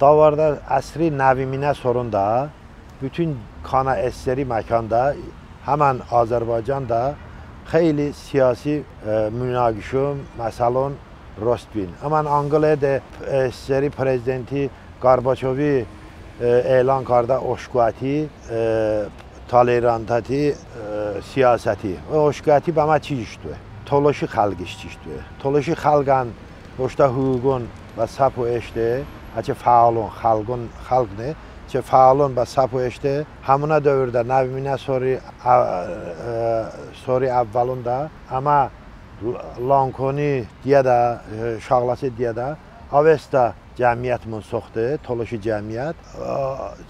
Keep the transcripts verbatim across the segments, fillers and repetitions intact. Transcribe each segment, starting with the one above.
Dəvardə əsri nəviminə soronədə bütün kanə SSRİ məkanədə, həmən Azərbaycanədə xeyli siyasi, e, münaqişon, məsəlon rost bin. Əmən anqılədə SSRİ prezidenti Qorbaçovi, e, elan kardə oşkoəti, e, tolerantəti, e, siyasəti. Oşkoəti bəmə çiş doe? Tolışi xəlqiş çiş doe? Tolışi xəlqən boştə hüquqon bə səpo eşte, əçəy fəalon, xəlqon, xəlq ne, əçəy fəalon bə səpo eşte, həmonə dövrədə, nəviminə sori, ə, ə, sori əvvəlonədə, əmə L-, Lankoni diyədə, ə, şağləsi diyədə, Avesta cəmiyyətımon soxte, tolışi cəmiyyət, ə,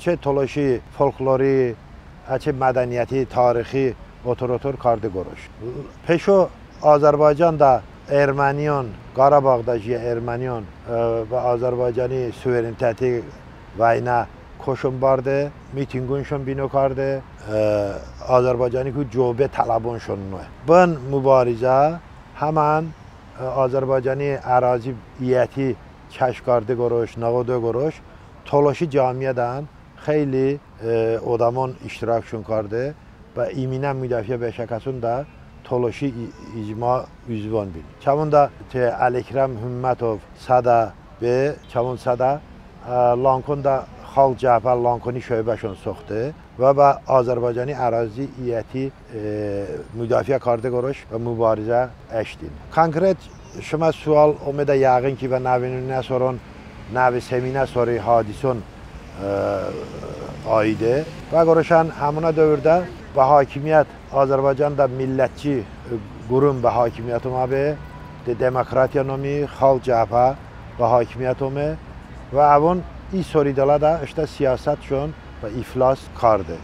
çı tolışi folklori, əçəy mədəniyyəti, tarixi otor-otor karde qoroş. Peşo Azərbaycanədə erməniyon, Qarabağda jiyə erməniyon, ə, bə Azərbaycani suvereniteti vəynə koşon barde, mitinqonşon bino karde, ə, Azərbaycaniku co be tələbonşon noe. Bın mubarizə həmən, ə, Azərbaycani ərazi iyəti kəş karde qoroş, nığodə qoroş, tolışi cəmiyyətədən xeyli, e, odəmon iştirakşon karde, bə iminə müdafiə beşə kəsonədə tolışi i-, icma üzvon bin. Çəvonədə çı Əlikrəm Hümmətov sədə be, çəvon sədə, e, Lankonədə Xalq Cəbhə Lankoni şöbəşon soxte və bə Azərbaycani ərazi iyəti e, müdafiə karde qoroş bə mubarizə eştin. Konkret şımə sual omedə yəğın ki, bə nəviminə soron, nəvi seminə sori hadison, e, aide. Bə qoroşən həmonə dövrədə bə hakimiyyət Azərbaycanədə millətçi, e, qurum bə hakimiyyət omə be, de demokratiya nomi, Xalq Cəbhə bə hakimiyyət ome və əvon i sori dılədə ıştə siyasətşon və iflas karde.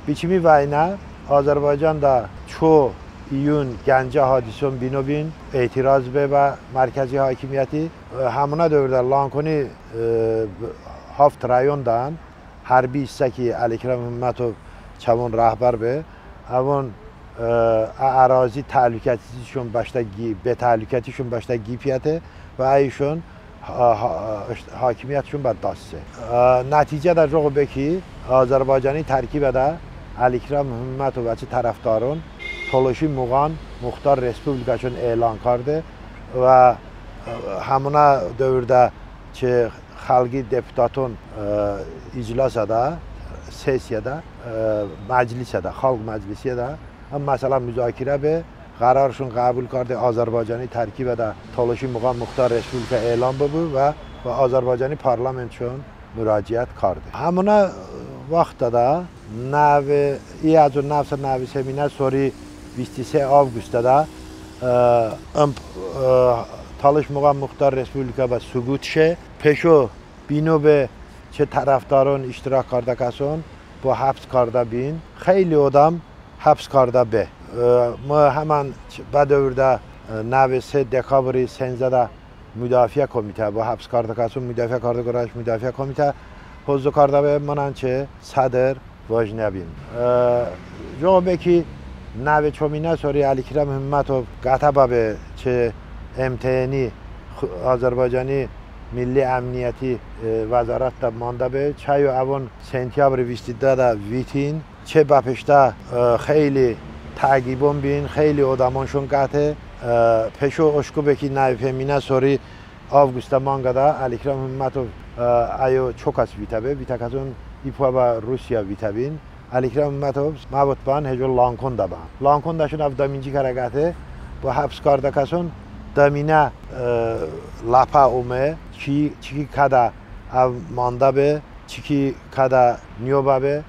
Bı çımi vəynə Azərbaycanədə ço iyun Gəncə hadison bino bin, etiraz be bə mərkəzi hakimiyyəti. E, həmonə dövrədə Lankoni, e, haft rayonədən hərbi hissə ki, Əlikrəm Hümmətov çəvon rəhbər be, əvon, e, ə-, ərazi təhlükətişon bəştə qi-, be təhlükətişon bəştə qi piyəte və əyşon ha-, ha-, hakimiyyətşon bə dast se. Ə, nəticədə jıqo be ki, Azərbaycani tərkibədə Əlikrəm Hümmətov və əçəy tərəfdaron Tolışi Muğan Muxtar Respublikaşon elan karde və, ə, həmonə dövrədə çı xəlqi deputaton, ə, iclasədə, sessiyədə, ə, məclisədə, xalq məclisiyədə, ım məsələ müzakirə be, qərarşon qəbul karde Azərbaycani tərkibədə Tolışi Muğan Muxtar Respublika elan bıbu və, və Azərbaycani parlamentşon müraciət karde. Həmonə vaxtədə nəvi, i həzo nəv sa nəvi seminə sori vist se avqustədə, ə, ım, ə, Tolışi Muğan Muxtar Respublika bə suqut şe, peşo bino be çı tərəfdaron, iştirak kardə kəson bo həbs kardə bin. Xeyli odəm həbs kardə be. Ə, mı həmən ç-, bə dövrədə, ə, nəvi se dekabri senzədə müdafiə komitə, bo həbs kardə kəson müdafiə karde qoroş müdafiə komitə hozı kardə be, mınən çı sədr vıjnə bim. Ə, jıqo be ki, nəvi çominə sori Əlikrəm Hümmətov qətə bəbe çı M T N-i, xu-, Azərbaycani Milli Əmniyyəti, ə, vəzarətədə mandə be, çəyo əvon sentyabri vist dıdə vitin, çı bəpeştə, ə, xeyli təqibon bin, xeyli odəmonşon qəte, ə, peşo oşko be ki, nəvi peminə sori avqustə manqədə Əlikrəm Hümmətov, ə, əyo çokəs vitə be, vitə kəson i poə bə Rusiyə vitə bin. Əlikrəm Hümmətov məvot bən, hejo Lankonədə bən. Lankonədəşon əv dıminci kərə qəte, bo həbs kardə kəson dıminə, ə, ləpə ome, çiki, çiki kədə əv mandə be, çiki kədə niyo bəbe,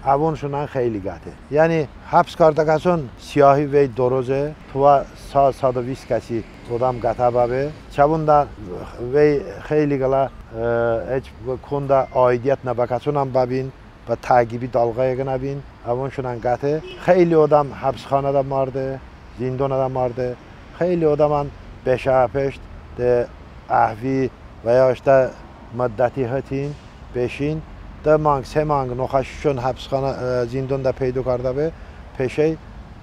əvonşonən xeyli qəte. Yəni həbs kardə kəson siyahi vey dıroze, tovə sa, sa do vist kəsi odəm qətə bəbe. Çəvonədə vey xeyli qılə, ə, heç konədə aidiyyət nıbə kəsonən bəbin, bə təqibi dalğəy qınə bin, əvonşonən qəte. Xeyli odəm həbsxanədə marde, zindonədə marde. Xeyli odəmən beşə peşt de əhvi və ya ıştə mıddəti hıtin, beşin, dı manq, se manq noxəşişon həbsxanə, ə, zindonədə peydo kardə be, peşey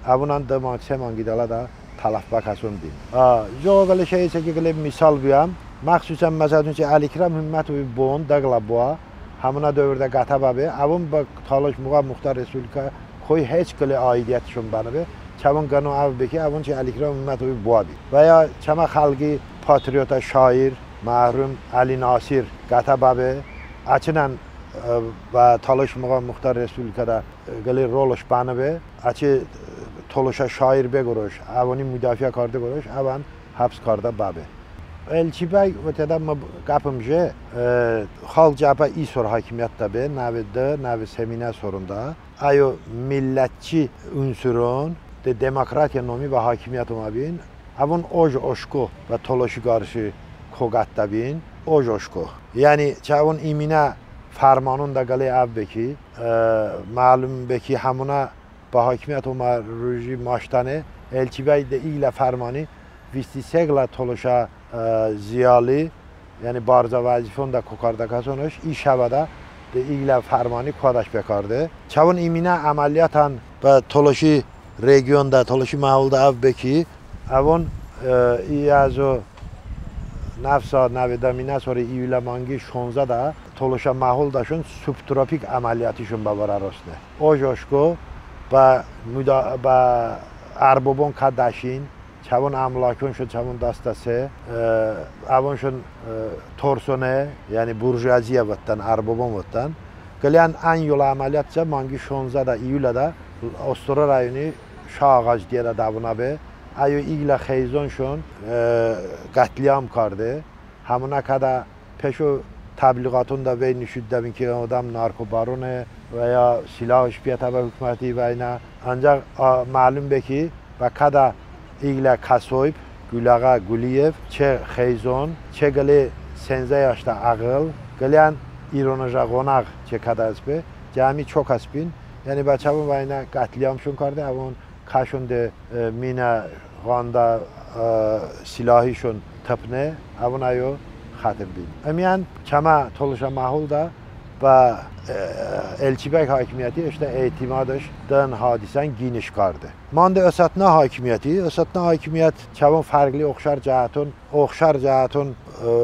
əvonən dı manq, se manq idələdə tələf bə kəson bin. Ə, jıqo qılə şey isə ki, qılə misal bıəm, Məxsusən, məsəl üçün, ki, Əlikrəm Hümmətovi Bon, dı qılə boə, həmonə dövrədə qətə bəbe, əvon bə Talış Muğə Muxtar Respublikə koy heç qılə aidiyyətışon bənıbe, çəvon qıno əv be ki, əvon çı Əlikrəm Hümmətovi boə bi. Və ya çəmə xəlqi patriotə şair, mərhum Əli Nasir qətə bəbe, əçınən, e, bə Talış Muğə Muxtar Respublikədə, e, qılə rolış bənıbe, əçı, e, tolışə şair be qoroş, əvoni mudafiə karde qoroş, əvən həbs kardə bəbe. Elçibəy, votedəm, mı qəpım je, e, Xalq Cəbhə i sor hakimiyyətədə be, nəvi dı, nəvi seminə soronədə. Əyo millətçi unsuron de demokratiya nomi bə hakimiyyət omə bin, əvon oj-oşko bə tolışi qarşı ko qətə bin, oj-oşko. Yəni çəvon iminə fərmanonədə qıləy əv be ki, e, məlum be ki, həmonə bə hakimiyyət omə ruji maştəni Elçibəy de iqlə fərmani visti se qılə tolışə, e, ziyalı, yəni barzə vəzifonədə ko kardə kəsonış, i şəvədə de iqlə fərmani koədəş bekarde. Çəvon iminə əməliyyatən bə tolışi regionədə, tolışi məholədə əv be ki, əvon, e, i həzo nəv sa nəvədə minə sori iyulə manqi şonzədə tolışə məholədə şon subtropik əməliyyatışon bə vırə rosne. Oj-oşko bə muda-, bə ərbobon kə dəşin, çəvon əmlakon şon çəvon dastə se, e, əvon şon, e, torsone, yəni burjuaziya votdən, ərbobon votdən. Qıləyən ən yolə əməliyyat isə manqi şonzədə iyulədə Ostoro rayoni Şah Ağac diyədə dəvonə be. Əyo iqlə xeyzon şon, e, qətliam karde. Həmonə kədə peşo təbliğatonədə vey nişo doəbin ki, odəm narkobarone və ya silahış piyətə bə hukuməti və inə. Ancəx, a, məlum be ki, bə kədə iqlə kəsoyb, Quləğə Quliyev, çı xeyzon, çı qılə senzə yaştə əğıl, qıləyən İronıjə ğonəğ çı kədə hesbe, cəmi çok hesbin, yəni bə çəvon və inə qətliamşon karde, əvon kəşon de, e, minə, ğandə, e, silahişon tıpne, əvon əyo xətm bin. Imiyən çəmə tolışə məholədə bə, e, Elçibəy hakimiyyəti ıştə etimodış dın hadisən qiniş karde. Mande ısətnə hakimiyyəti, ısətnə hakimiyyət çəvon fərqli oxşar cəhəton, oxşar cəhəton, e,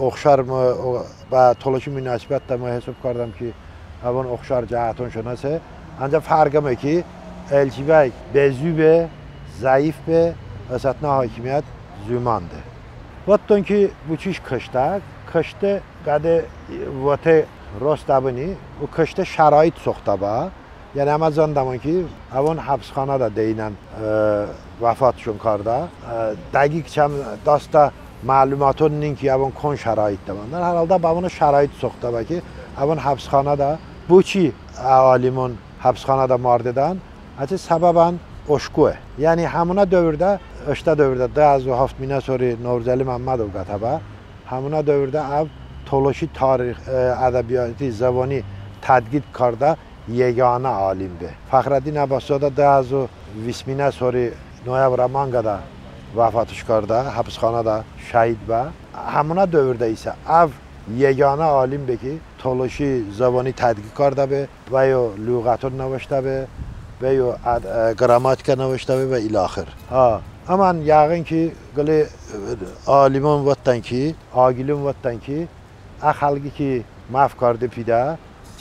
oxşar mı, o, bə tolışi munasibətədə mı hesob kardəm ki, əvon oxşar cəhətonşon hese. Ancəx fərq ıme ki, Elçibəy bezu be, zəif be, ısətnə hakimiyyət zumande. Votdən ki, boçiş kıştə, kıştə qədə vote rost əbıni, o kıştə şərait soxtə bə, yəni əmə zındəmon ki, əvon həbsxanədə deynən, e, vəfatşon kardə. E, dəqiq çəm dastə məlumaton nin ki, əvon kon şəraitədə mandən. Hər halda bəvon şərait soxtə bə ki, əvon həbsxanədə, boçi ə alimon həbsxanədə mardedən, əçəy səbəbən oşkoye. Yəni həmonə dövrədə, ıştə dövrədə, dı həzo haftminə sori Novruzəli Məmmədov qətə bə, həmonə dövrədə əv tolışi tarix, e, ədəbiyyati, zıvoni tədqiq kardə yeganə alim be. Fəxrəddin Əbbaszodə dı həzo vistminə sori noyabrə manqədə vəfatış kardə, həbsxanədə şəhid bə. Həmonə dövrədə isə əv yeganə alim be ki, tolışi zıvoni tədqiq kardə be, və yo luğəton nıvıştə be, və yo əd-, e, qrammatika nıvıştə be və ilaxır. Ha, əmən yəğin ki, qılə, e, alimon votdən ki, aqilon votdən ki, ə xəlqi ki məhv karde pidə,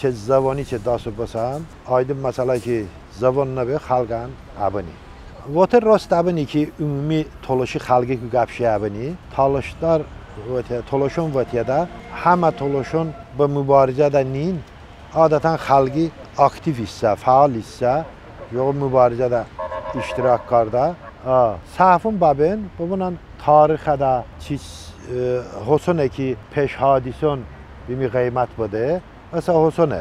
çı zıvoni çı dasto bısən, aydın məsələ ki, zıvon nıbe, xəlqən əbıni. Vote rost əbıni ki, umumi tolışi xəlqiku qəp jəy əbıni, talışdar vote, tolışon voteədə, həmə tolışon bı mubarizədə nin, adətən xəlqi aktiv hissə, fəal hissə, yoğ mubarizədə iştirak kardə. A, səhvon bəben, bıbınən tarixədə çiç, e, hosone ki, peş hadison bımi ğıymət bıdə. Isə hosone,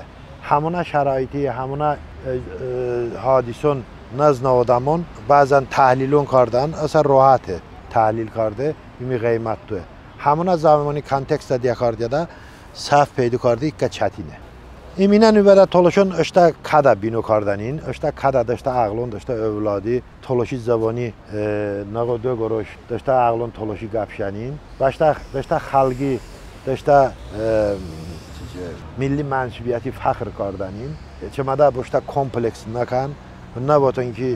həmonə şəraiti, həmonə, e, e, hadison nıznə odəmon bəzən təhlilon kardən, ısə rohəte təhlil karde, bımi ğıymət doy. Həmonə zəmoni kontekstədə diyə kardeədə səhv peydo karde i kə çətine. İminə nubədə tolışon ıştə kədə bino kardənin, ıştə kədə de ıştə əğlon, de ıştə övladi, tolışi zıvoni, e, nığo doy qoroş, de ıştə əğlon tolışi qəp jənin, bəştə, de ıştə xəlqi, de ıştə, e, milli mənsubiyyəti fəxr kardənin. E, çəmədə bəştə kompleks nıkən, nıvoton ki,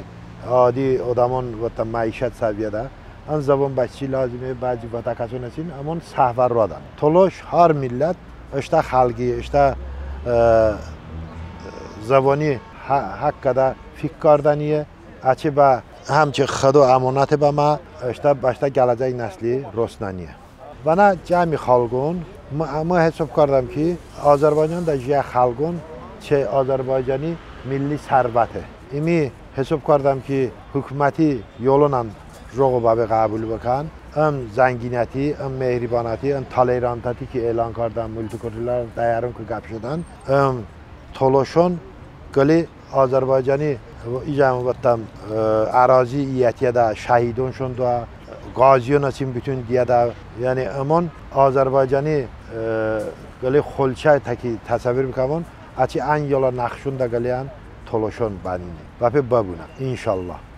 adi odəmon votə məişət səviyyədə, ın zıvon bə çi lozime, bə cı votə kəson hestin, ımon səhvə roədən. Tolış har millət ıştə xəlqi, ıştə, e, zıvoni hə-, həxədə fik kardəniye, əçəy bə həmçı Xıdo əmonəte bəmə, ıştə bəştə gələcək nəsli rosnəniye. Bənə cəmi xəlqon, mı, mı hisob kardəm ki, Azərbaycanədə jiyə xəlqon çı Azərbaycani milli sərvəte. İmi hisob kardəm ki, hukuməti yolonən jıqo bəbe qəbul bıkən. Im zənginəti, ım mehribanəti, ım tolerantəti ki elan kardən, multikulturəl dəyəron ki qəp jedən, ım tolışon qılə Azərbaycani, ijən votəm, e, ərazi iyətiyədə şəhidonşon doə, qaziyon hestin bütün diyədə, yəni ımon Azərbaycani, e, qılə xolçə təki təsəvvur bıkəmon, əçəy ən yolə nəxşonədə qıləyən tolışon bənine. Bəpe bıbunən, inşallah.